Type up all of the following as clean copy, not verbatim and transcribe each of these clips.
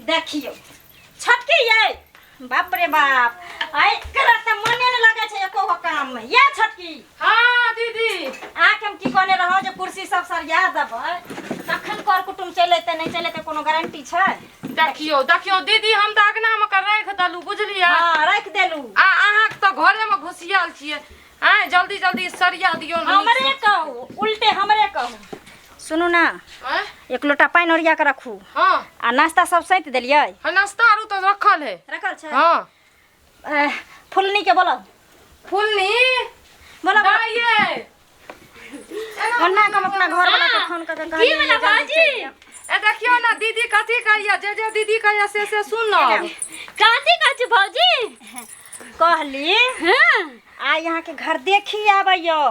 देखियौ छोटकी ये बाप रे बाप आइ एकरा तऽ मने नहि लगै छै एको गो काम मे ये छोटकी। हाँ दीदी। अहाँके हम की कहने रहौं जे कुर्सी सब सरिया देबै तखन कर कुटुम चलि अयतै, नहि चलि अयतै कोनो गारंटी छै? देखियौ देखियौ दीदी, हम तऽ अगना मे के राखि देलहुँ बुझलियै? हाँ राखि देलहुँ। आ अहाँ तऽ घरे मे घुसियल छियै, आँय जल्दी जल्दी सरिया दियौ ने। हमरे कहू उल्टे हमरे कहू, सुनू ना। आँय? एक लोटा पानि ओरिया के रखू। हाँ। आ नाश्ता सब सैंत देलियै? हाँ, नाश्ता आरू तऽ रखल है। रखल छै? हाँ। फुलनी के बोलो। फुलनी? बोलो, बोलो। दाइये। ओना के हम अपना घर वाला के फोन कऽ के की कहलियै भेलै जल्दी बाजी? चलि आउ। ए देखियौ ने दीदी कथी कहैया, जे जे दीदी कहैया से से सुनब। कथी कहै छी भौजी? कहली हाँ। आइ अहाँके घर देखी आबैयो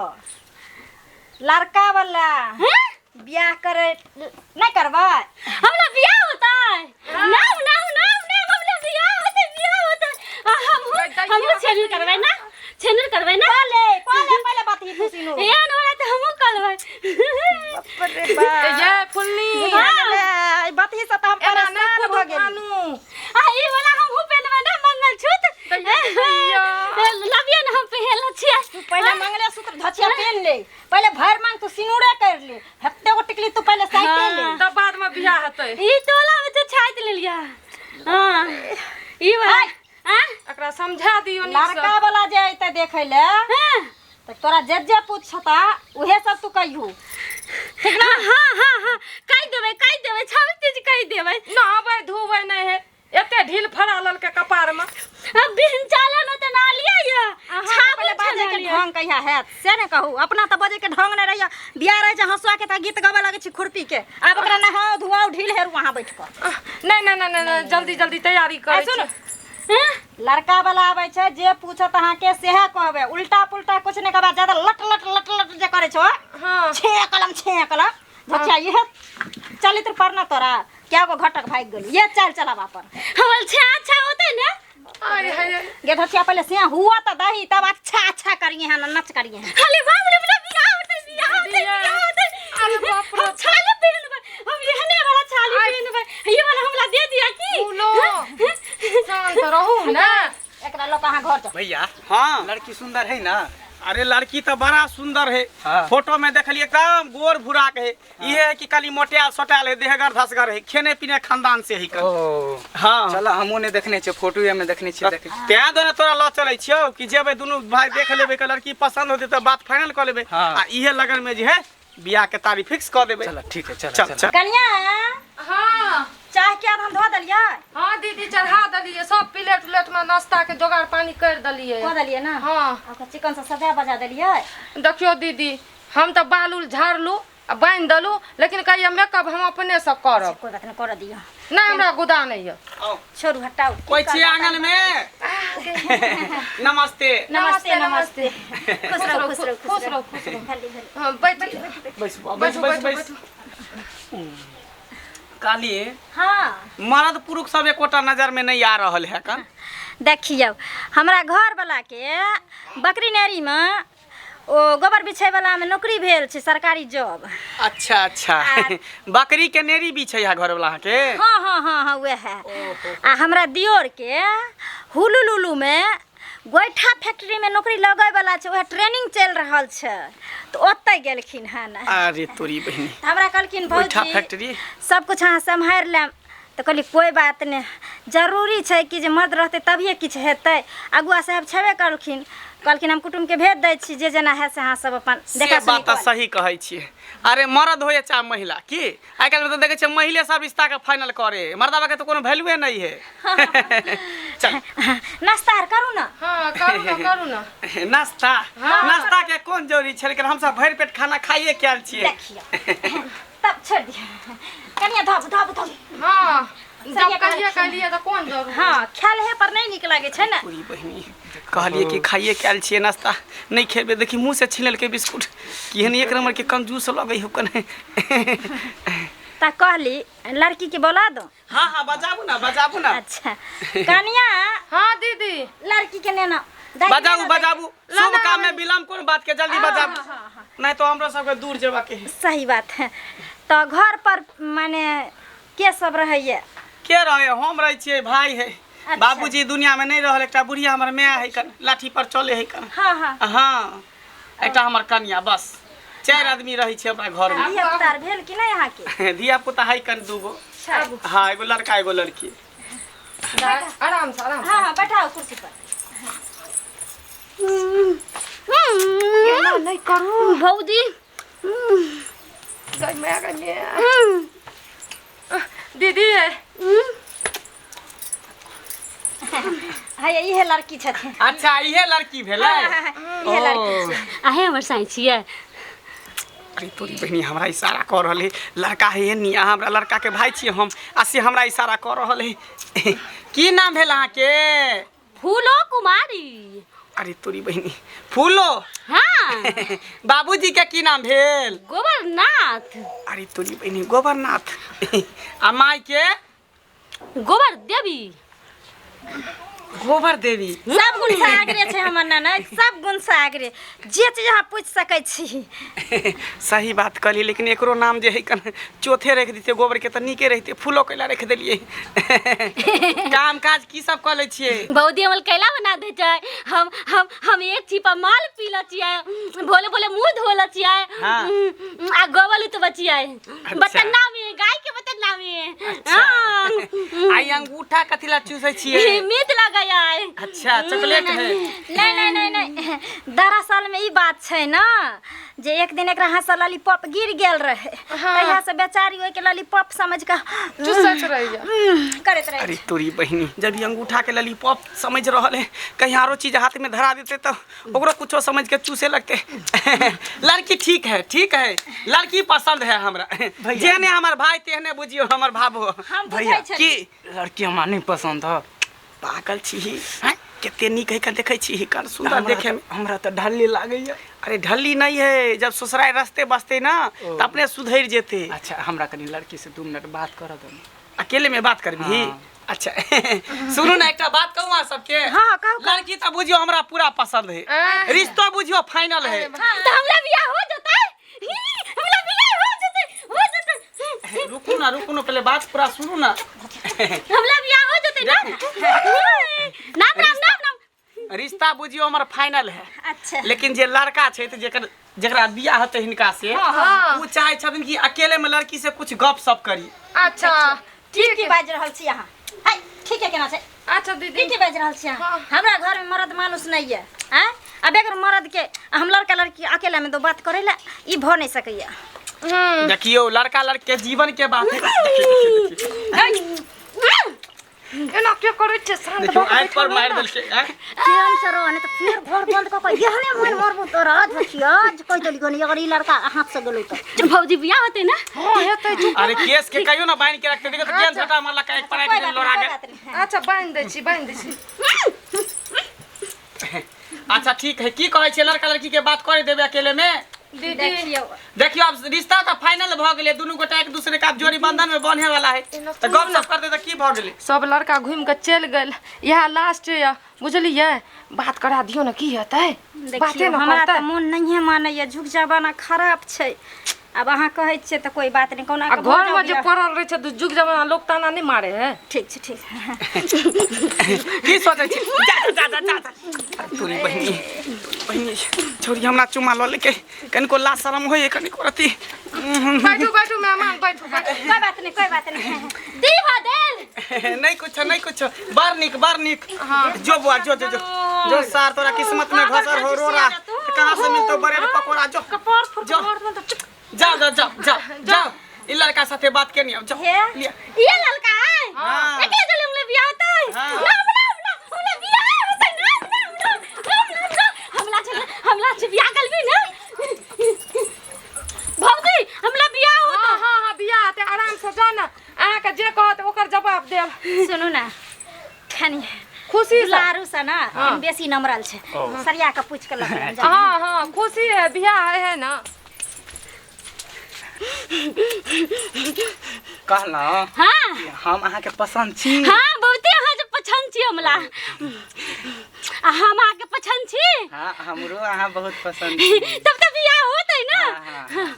लड़का वाला। हाँ? बियाह करे नहीं करबै? हमरा बियाह होतै? ना ना ना ना, हमरा बियाह होतै, बियाह होतै। आ हमहूँ छेनुर करबै ना, छेनुर करबै ना। पहले पहले पहले बात ही खुशी नो एहन वाला तऽ हमहूँ करबै। बाप रे बाप। ए ये फुलनी। हाँ, बात ही से तऽ हम एना नहि परेशान कुदू भऽ गेली। कानू। आ ई वाला हमहूँ पेनबै ना मंगलसूत्र। दैया। लबियो ने, हम पहिरले छियै। तू पहले मंगलेसूत्र धचिया पेन ले, पहले भरि मांग तू सिनूरे कर ले, हत्ते गो टिकली तू पहले साइते ले। हाँ। तब बाद में बियाह हेतै। ई टोला में तो छाइत लेलिया। हाँ ई वाला आ एकरा समझा दियौ नीक से। लड़का वाला जे अयतै देखै ले हाँ। तऽ तोरा जे जे पूछता उहे सब तू कहियू, ठीक ना? हाँ हाँ हाँ, कहि देबै, कहि देबै, सब चीज कहि देबै। नहाबै धोबै नहि है, एते ढील फड़ा लेलकै कपार में। अब बिन चाले में तऽ ना लिया ये। अहाँ पहिले बाजे के ढंग कहिया हैत से ने कहू, अपना तऽ बजे के ढंग नहि रहैया। बियाह रहै छै हँसुआ के तऽ गीत गाबऽ लगै छी खुरपी के, आब ओकरा नहाओ धोआओ ढील हेरू अहाँ बैठ कऽ। नहि नहि नहि नहि नहि, जल्दी जल्दी तैयारी करै सुन। छी। हाँ? लड़का वाला आबै छै, जे पूछत अहाँके सेहे कहबै, उल्टा पुल्टा कुछ नहि कहबै। ज्यादा लट लट लट लट जे करै छौ। हाँ। छे कलम छे कलम धचिया इहे चलित्र पर ना तोरा क्या गो घटक भागि गेलू, ये चाल चलाब अपन। हमर छे अच्छा होतै ने? अरे हाय हाय। गे धचिया पहले से हुआ त दही तब अच्छा अच्छा करिए हैं नच करिए हैं। अरे बाप रे, हमरा बियाह होतै, बियाह होतै, बियाह होतै। अरे बाप रे। हम छाली पहनबै, हम एहने वाला छाली पहनबै। ये वाला हमरा दे दिया की? फूलो शांत रहू ने। एकरा लोग अहाँ घर जाओ। भैया। हाँ। लड़की सुंदर है ना? अरे लड़की तो बड़ा सुंदर है। हाँ। फोटो में देखलिए एकदम गोर भूरा के है। ये है कि खाली मोटियाल सोटाल है, देहगर धसगर है, खेने पीने खानदान से ही कर। ओ। हाँ। चल हमहूँ नहीं देखने छियै, फोटो में देखने छियै, देख। तें दोने तोरा लऽ चलै छियौ कि जेबै दुनू भाई देख लेबै के लड़की पसंद होतै तऽ बात फाइनल कऽ लेबै। हाँ। आ इहे लगन में जे है बियाह के तारीख फिक्स कऽ देबै। चल ठीक है, चल चल चल। चल। कनिया। हाँ। चाय के आध हम धो देलियै? हाँ दीदी, चढ़ा देलियै, सब प्लेट उलेट में नाश्ता के जोगाड़ पानी कर देलियै। कऽ देलियै ना? हाँ। ओकर चिकन से सजा बजा देलियै? देखियौ दीदी, हम तऽ बाल उल झाड़लू आ बान्हि देलू, लेकिन कहिया मेकअप हम अपने से करब। कोई बात नहीं, कर दियौ। नहि हमरा गुदा नहि यऽ। आउ। छोड़ू, हटाउ। कोइ छी आंगन में? नमस्ते। नमस्ते नमस्ते, खुश रहो खुश रहो। खुश रहो खुश रहो। भली भली। हाँ, बैठ बैस बैठू बैस बैस। बैठू बैस। बैठू। काली। हाँ। मर्द पुरुष सब एकोटा नजर में नहीं आ रहल है कन? देखियौ, हमरा घर वाला के बकरी नेरी में ओ गोबर बिछै वाला में नौकरी भेल छै, सरकारी जॉब। अच्छा अच्छा, बकरी के नेरी बिछै है घर वाला अहाँके? हाँ हाँ हाँ हाँ, वएह है। आ हमरा दियोर के हुलुलुलु में गोइठा फैक्ट्री में नौकरी लगै वाला छै, वएह ट्रेनिंग चलि रहल छै, तऽ ओतहि गेलखिन हन। अरे तोरी बहिनी। तऽ हमरा कहलखिन गोइठा भौजी फैक्ट्री सब कुछ अहाँ सम्हारि लेब, तऽ कहली कोइ बात नहि, जरूरी छै कि जे मर्द रहतै तभिए किछु हेतै। अगुआ साहेब छेबे करलखिन, कहलखिन हम कुटुम्बके भेज दै छी, जे जेना हैत से अहाँ सब अपन से देखा सुनी बात तऽ कऽ लेब। सही कहै छियै। अरे मर्द हो या चाहे महिला, की आइ काल्हि तऽ देखै छियै महिले सब रिश्ता के फाइनल करे, मर्दाबा के तऽ कोनो वैल्यूए नहीं है। चल नाश्ता आर करू ना। हाँ करू ना, करू ना। नाश्ता? नाश्ता के कोन जरूरी छै, लेकिन हमसब भरि पेट खाना खाइए के आयल छियै। देखियौ तब छोड़ दियौ कनिया, धब धब धब। हाँ जब सरिया कहिए कहलखिन। कहलिए तऽ कोन जरूरी? हाँ, खायल है पर नहीं नीक लागे छै ने। पूरी बहिनी, कहलिए कि खाइए के आयल छियै, नाश्ता नहि खेबै? देखी मुँह से छीन लेलकै बिस्कुट, केहन एक नंबर के कंजूस लगै हो कने। ता कहली लड़की के बोला दो। हाँ हाँ, बजाबू ना, बजाबू ना। अच्छा कनिया। हाँ दीदी। लड़की के नेना दाइ के बजाबू नेना। बजाबू, शुभ काम में विलम्ब कोन बात के, जल्दी बजाबू, नहीं तो हमरो सबके दूर जेबा के है। सही बात है। तो घर पर माने के सब रहैया? के रहे, हम रहै छियै, भाई है, बाबूजी दुनिया में नहीं रहल, एकटा बुढ़िया हमर माय है कन, लाठी पर चले है कन। हाँ हाँ हाँ, एकटा हमर कनिया, बस 4 आदमी रहै छै हमरा घर में। धिया पुता भेल कि नहीं अहाँ के? धिया पुता है कन 2 गो। हाँ, एगो लड़का एगो लड़की। आराम से आराम से। हाँ हाँ, बैठाओ कुर्सी पर। एना नहीं करू भौजी। गई मैं गई दीदी। हाँ, इहे लड़की छथिन। अच्छा, इहे लड़की भेलै? इहे लड़की छै। अहें हमर साई छियै। अरे तोरी बहिनी हमरा इशारा कर रहल है, लड़का है नी, अहाँ हमरा लड़का के भाई छियै हम, आ से हमरा इशारा कर रहल है। की नाम भेल अहाँ के? फूलो कुमारी। अरे तोरी बहिनी, फूलो? हाँ। बाबूजी के की नाम भेल? गोबरनाथ। अरे तोरी बहिनी, गोबरनाथ। आ माय के? गोबर देवी। गोबर देवी। सब गुण से आगरे छै हमर नाना, सब गुण से आगरे, जे चीज अहाँ पूछि सकै छी। सही बात कहली, लेकिन एकरो नाम जे है कन चौथे रख दिते गोबर के त नीके रहते, फूलो कैला रख देलिए। काम काज की सब कऽ लै छियै? भौजी हमर कैला बना दै छै। हम हम हम एक छिपा माल पी लै छियै, भोले भोले मुँह धो लै छियै, आ गोबर उतबै छियै बटन्ना में, गाय के बटन्ना में। अच्छा। आई अंगूठा कथी ला चूसै छियै? मीत लगै है। अच्छा, चॉकलेट है। नहीं नहीं नहीं नहीं, दरअसल में ई बात छै ना जे एक दिन एकरा हाथ से लॉलीपॉप गिर गेल रहे, तहिया से बेचारी ओइ के लॉलीपॉप समझ के चूसैत रहैया, करैत रहे। अरे तोरी बहिनी, जब ई अंगूठा के लॉलीपॉप समझ रहल है, कहीं आरो चीज हाथ में धरा देते तो ओकरो कुछो समझ के चूसे लगते। लड़की ठीक है, ठीक है, लड़की पसंद है हमरा। जेहने हमर भाई तेहने बुझियो हमर भाभो। हम बुझै छली की लड़की हमरा नहीं पसंद है। पागल छी, कते नीक है, देखै छी कर सुंदर देखे में। हमरा तो ढल्ली लागैया। अरे ढल्ली नहीं है, जब ससुराल रास्ते बसते ना तो अपने सुधर जेते। अच्छा, हमरा कनी लड़की से 2 मिनट बात कर दो। अकेले में बात करबी? हाँ। अच्छा सुनू ना, एकटा बात कहूँ अहाँ सबके? हाँ कहू। लड़की तो बुझियो हमरा पूरा पसंद है, रिश्ता बुझियो फाइनल है। तो हमरा बियाह हो जतै, हमरा बियाह हो जतै, हो जतै। रुकू ना, रुकू ना, पहले बात पूरा सुनू ना। हमरा बियाह हो जतै ना? नाम नाम नाम नाम। रिश्ता बुझियो हमर फाइनल है। अच्छा, लेकिन जे लड़का छै त जेकर जेकरा बियाह होतै हिनका से, उ चाहे छथिन कि अकेले में लड़की से कुछ गप सप करी। अच्छा, ठीक की बाजि रहल छी अहाँ? हाय, ठीक है केना छै? अच्छा दीदी, ठीक बाजि रहल छी अहाँ। हमरा घर में मर्द मानुस नहीं है, आँय? अब एकर मर्द के हम लड़का लड़की अकेला में दो बात करे ला ई भ नहीं सकैया। देखियो लड़का लड़की के जीवन के बात है। एना के करै छै? शांत देखियो भऽ के आँख पर बैठल मारि रह ना। देलकै। आँय? केहन से रह, नहीं तो फिर घर बंद क के एहने मन मरबू तोरा देखियो, आज कहि देली गनी अगर ई लड़का हाथ से गेलै त भौजी बियाह होतै ना? हां हेतै, चुप। अरे केस के कहियो ना बांध के रखते, देखो तो केन झटा मारलक एक पर एक दिन लोरा के। अच्छा, बांध दै छी, बांध दै छी। अच्छा ठीक है, की कहै छै लड़का लड़की के बात करे देबे अकेले में? दीदी देखियो देखियो अब रिश्ता तो फाइनल भ गेलै, दुनू गोटा एक दूसरे के जोड़ी बंधन में बंधे वाला है, त गप सप करते त की भ गेलै? सब लड़का घूम के चलि गेल, इएह लास्ट ये बुझलियै। बात करा दियौ ने, की हेतै? बाते देखियो न हमरा करतै। त मन नहिए मानैया, झुक जमाना खराब छै। अब अहाँ कहै छियै त कोई बात नहीं, कोना आ के भऽ घर जाउ में जे बियाह। पड़ल रहै छै तऽ जुग जमाना लोक ताना नहि मारे है। ठीक छै, ठीक। की सोचै छी? जा जा जा जा जा। तोरी बहिनी, बहिनी छोरी हमरा चुमा ल लेके, कनिको लाज शरम होइए कनिको रति। बैठू बैठू मेहमान, बैठू बैठू। कोई बात नहीं, कोई बात नहीं। दी भ देल। नहीं कुछ, नहीं कुछ, बड़ नीक, बड़ नीक। जो बुआ, जो जो जो जो सार तोरा किस्मत में घसर हो रोरा, कहाँ से मिलतो ब्रेड पकोड़ा? जो जो जाओ जाओ जाओ जाओ जाओ, ई लड़का साथे बात के नहीं, जाओ हे? लिया। ये लड़का है? हाँ। एकरे चले हमले बियाह होतै। हाँ। ना ना ना, हमले बियाह होतै ना ना ना ना ना, हमला चल, हमला से बियाह करबी ना भौजी? हमला बियाह होतै। हाँ हाँ हाँ, बियाह हेतै, आराम से जाउ ने, अहाँके जे कहत ओकर जवाब देब। सुनू ना, कनी खुशी से। दुलारू से ना बेसी नमरल छै, सरिया के पूछि के लग। हाँ हाँ, खुशी है, बियाह है ना। कहलहुँ हाँ कि हम अहाँके पसंद छी। हाँ, बहुते अहाँ जे पसंद छी हमला। आ हम अहाँके पसंद छी? हाँ, हमरो अहाँ बहुत पसंद छी। तब तऽ बियाह होतै ना? हाँ, हाँ।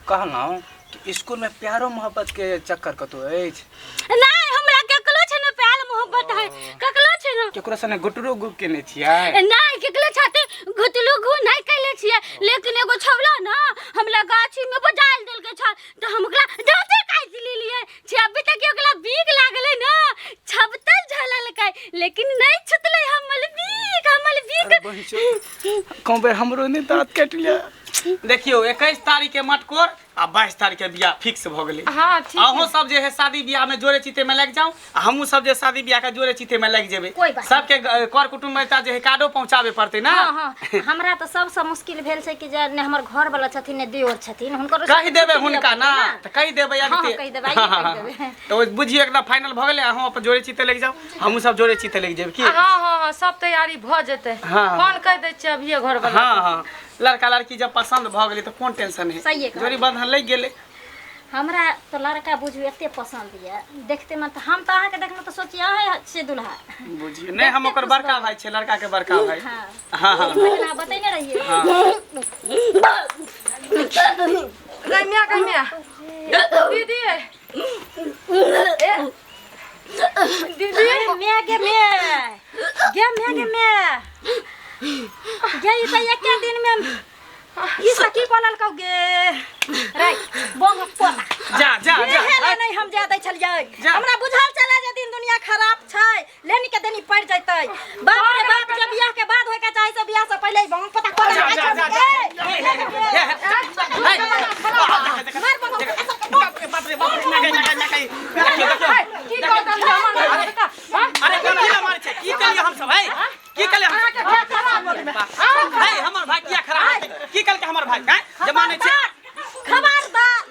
कहलहुँ कि स्कूल में प्यारो मोहब्बत के चक्कर कतौ अछि? नहीं, हमरा केकरो छै ने प्यार मोहब्बत है, केकरो छै ने। केकरो सने गुटरो गुप केने छियै? नहीं, केकरो छाते घुटलू घु नहीं कैले छियै, लेकिन एगो छौला ना हमरा गाछी में बजाल देलके छल, तो हम ओकरा दाँते काटि लेलियै। अभी तक ओकरा बीक लागलै ना, छबतल झललकै, लेकिन नहीं छुतलै हमर बीक, हमर बीक। कहूँ बेर हमरो ने दाँत काटि लिया। देखियो 21 तारीख के मटकोर आ 22 तारीख के बियाह फिक्स भ गेलै। हां ठीक। अहूँ सब जे है शादी बियाह में जोड़े चीते में लग जाऊं, आ हमहूँ सब जे शादी बियाह के जोड़े चीते में लग जेबै। सबके कर कुटुम्ब जे है कार्डो पहुंचाबे पड़तै ना। हां हां, हमरा त सबसे मुश्किल भेल छै कि जे ने हमर घर वाला छथिन ने देवर छथिन, हुनकर कहि देबै हुनका ना, त कहि देबै अभी। कहि देबै, कहि देबै। तो बुझियो एकदम फाइनल भ गेलै। अहूँ अपन जोड़े चीते लग जाऊ, हमहूँ सब जोड़े चीते लग जेबै की। हां हां, सब तैयारी भ जेतै। फोन कहि दै छियै अभिये घर वाला। हां हां, लड़का लड़की जब पसंद भ गेलै त कोन टेंशन है, जोड़ी बंधन लग गेलै। हमरा तो लड़का बुझू एते पसंद ये, देखते में तो हम तो अहाँ के देखने तो सोचिए है से दुल्हा बुझियो नहीं, हम ओकर बड़का भाई छे, लड़का के बड़का भाई। हां हां, हां बतैने रहिए। कन्या कन्या दीदी, दीदी मैं गे मैं गे मैं गे मैं गे ई त एके दिन में ई सकी बोलल कौ गे रे बंग पोता। जा जा जा, नहीं हम जा दै छलियै, हमरा बुझल चला जे दिन दुनिया खराब छै, लेनी के देनी पड़ जैतै। बाप रे बाप, जे बियाह के बाद होय के चाही से बियाह से पहिले बंग पोता कोला। जा जा जा, मार बंग। बाप रे बाप रे, ना ना ना कहि की कहत हमर? अरे कथी ला मारै छै? की कहलियै हम सब? है की कहलियै हम? है हमर भाई किया खराब है? की कहलकै हमर भाई? हैं जे मानै छै? खबरदार,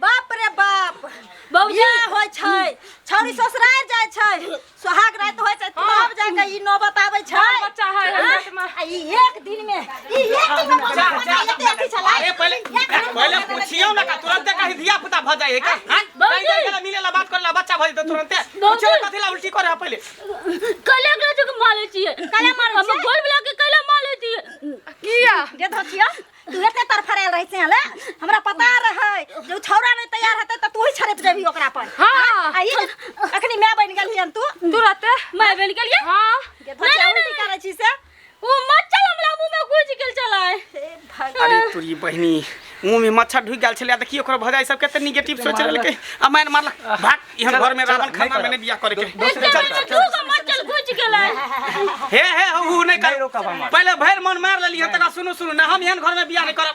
बाप रे बाप, बियाह होय छै, छौरी ससुराल जाय छै, सोहाग रात होय छै, तब जा के ई नौबत आबै छै। बच्चा है आ ई एक दिन में, ई एक दिन में जा जा एते अथी छलै। अरे पहले पहले पूछियौ ना का, तुरंते कहीं धिया पुता भ जाय है का? हां, कहीं जाय मिले ला बात करला बच्चा भ जेतै तुरंते। पूछियौ कथि ला उल्टी करे पहले? कले एकरा जो मारै छियै, कले मारै हम गोल वाला के कले मारै छियै। किया गे धोचिया, तू एते तरफड़ायल रहै छै हले, हमरा पता रहै जे छौरा नहीं तैयार हेतै त तू ही छड़प जेबही ओकरा पर। हां, आ ई अखनी मैं बनि गेलियन, तू तुरंते मैं बनि गेलियै। हां, गे धोचिया उल्टी करै छी से ओ मच्छर हमरा मुंह में घुसि गेल छलै। अरे तोरी बहिनी, मुंह में मच्छर ढुकि गेल छलै, देखियो ओकर भजाई सब कते निगेटिव सोच लेलकै आ मार मारलक। भाग, एहन घर में रावण खाना में नहीं बियाह करे के। दूगो मच्छर घुसि गेलै। हे हे, हु नहीं कर, पहले भरि मन मार लेली तका सुनू सुनू ना, हम एहन घर में बियाह नहीं करब।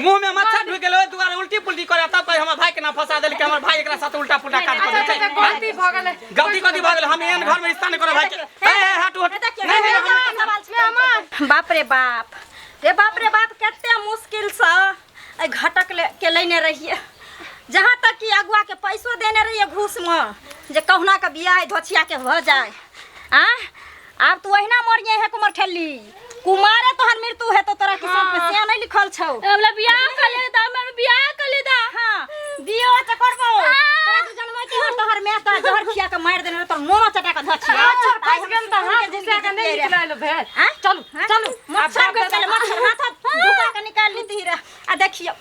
मुंह में मच्छर ढुकि गेलै दुआरे उल्टी पुल्टी करे, तब कहि हमर भाई के ना फंसा देलकै, हमर भाई एकरा साथ उल्टा पुल्टा काज करै छै। गलती भ गेलै, गलती कथी भ गेलै? हम एहन घर में रिश्ता नहीं करब भाई के। हे हे, हट हट, नहीं नहीं। बाप रे बाप रे बाप रे बाप, कते मुश्किल से एहि घटक के लेने रहिए, जहाँ तक कि अगुआ के पैसो देने रहिए घूस में, जे कहुना के बियाह धोछिया के हो जाए। आ आब तू ओहिना मरिए है कुमार ठेली, कुमारे तोहर मृत्यु है तो तोरा किस्मत में से नहीं लिखल छौ। हमरा बियाह कर ले दा, हमरा बियाह कर ले दा। हां, बियाह त करबो, तोरा जे जनमैती हो तोहर my त जहर खिया के मारि देने, तोर मोनो चटा के धोछिया। मच्छर फंस गेल त हाथ घुसा के नहीं निकलल भेल। चलू चलू, मच्छर घुस गेल, मच्छर हाथ ढुका के निकाल लीती रे। आ देखियो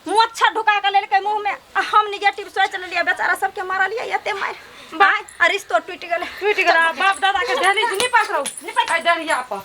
मच्छर ढुका के लेलकै मुंह में, आ हम निगेटिव सोच लेलियै, बेचारा सबके मारलियै एते मारि, आ रिश्तो टूटि गेलै, टूटि गेलै। बाप दादा के दहलीज नहीं पकड़ो, नहीं पकड़ दरिया पर।